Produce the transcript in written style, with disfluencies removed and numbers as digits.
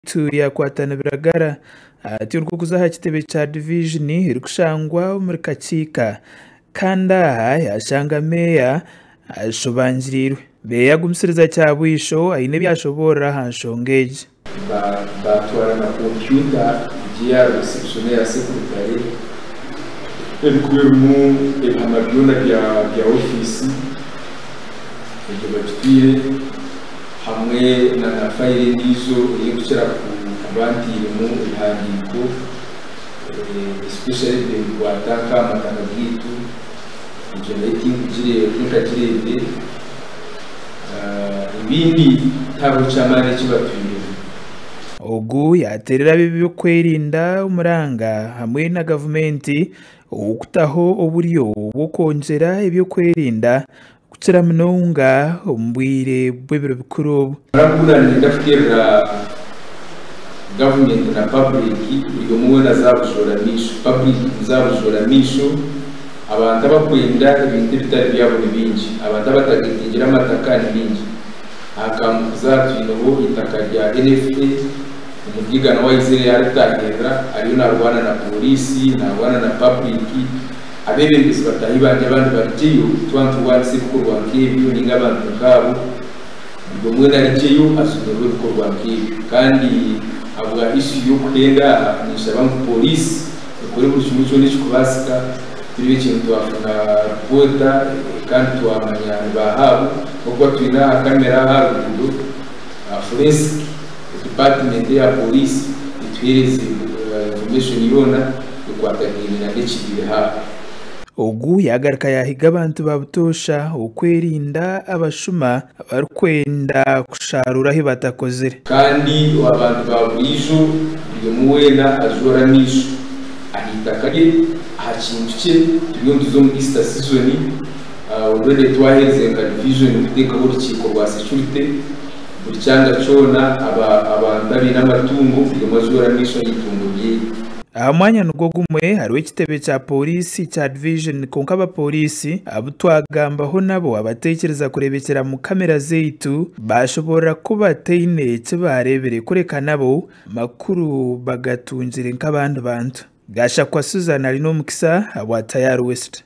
yaitu yakwatana Biragara ati orikukuza aha kitebe kya divijini erikushangwa omuri Kakiika kandi aha yashanga meeya ashobangiriirwe. Meeya agumisiriza Kyabwisho aine ebi yashoboorora aha nshonga egi. Baatwara na kompyuta egi eya reception eya sekuritare erikuba erimu ebihama byona bya ofiisi egyo bagitwire hamwe na na fayiro endiijo ei ndikukira kuba ntairemu ebihandiiko especially ebyo nibikwata nk'aha mataka gaitu egyo nayo tinkugireeba tinkagireebire ebindi tihariho ky'amaani eki batwiremu. Ogu yaateerera ab'eby'okwerinda omuranga hamwe na gavumenti okutaho oburyo bw'okwongyera eby'okwerinda kukira munonga omu bwire bw'ebiro bikuru obu. Murabura niinyenda kuteerera gavumenti na public buri omwe weena zabujoora maisho. Public nizabujoora maisho, abantu abakwenda ebintu ebitari byabo ni baingi, abantu abatagetingire amataka ni baingi. Aha Kamukuza twineho eitaka rya NFA, omugaiga nawe aizire yaritahirira ariyo narwana na pooriisi, narwana na public. Abeebembezi bataahi bangye abandi barugyeyo twaba niturwanisa ebikorwa nk'ebyo nainga abantu nk'abo, buri omwe weena arugyeyo ajumirwe ebikorwa nk'ebyo. Kandi ahabwa issue y'okuhenda aha, ninshaba ngu pooriisi ekore buri kimwe kyona ekirikubaasika turebe ekintu twafuna ripoota kandi twamanya ni baaha abo ahabw'okuba twine aha kamera aha aha ruguudo, forensic department eya pooriisi etuheereze information yoona. ekwatagaine na n'ekibaire aha. Ogu yaagaruka yaahiga abantu ba butoosha okwerinda abashuma abarikwenda kusharuura ahu batakozire. Kandi abantu ba buriijo buri omwe weena ajoore amaisho aha itaka rye, aha kintu kye. Turiyo nituza omu Easter season, already twaherize nka division kuteekaho orukiiko rwa security, buri kyanga kyona abantu abaine amatungo buri omwe ajoore amaisho aha itungo ryeye. Aha mwanya nigwo gumwe hariho ekitebe kya pooriisi kya divijoni kwonka abapooriisi abu twagambaho nabo abatekyereza kureebekyera mu kamera zaitu baashoboorora ku bataine eki baareebire kureka nabo amakuru bagatungire nk'abandi bantu. Gashakwa Susan ari n'omukisa ahabwa Tayari West.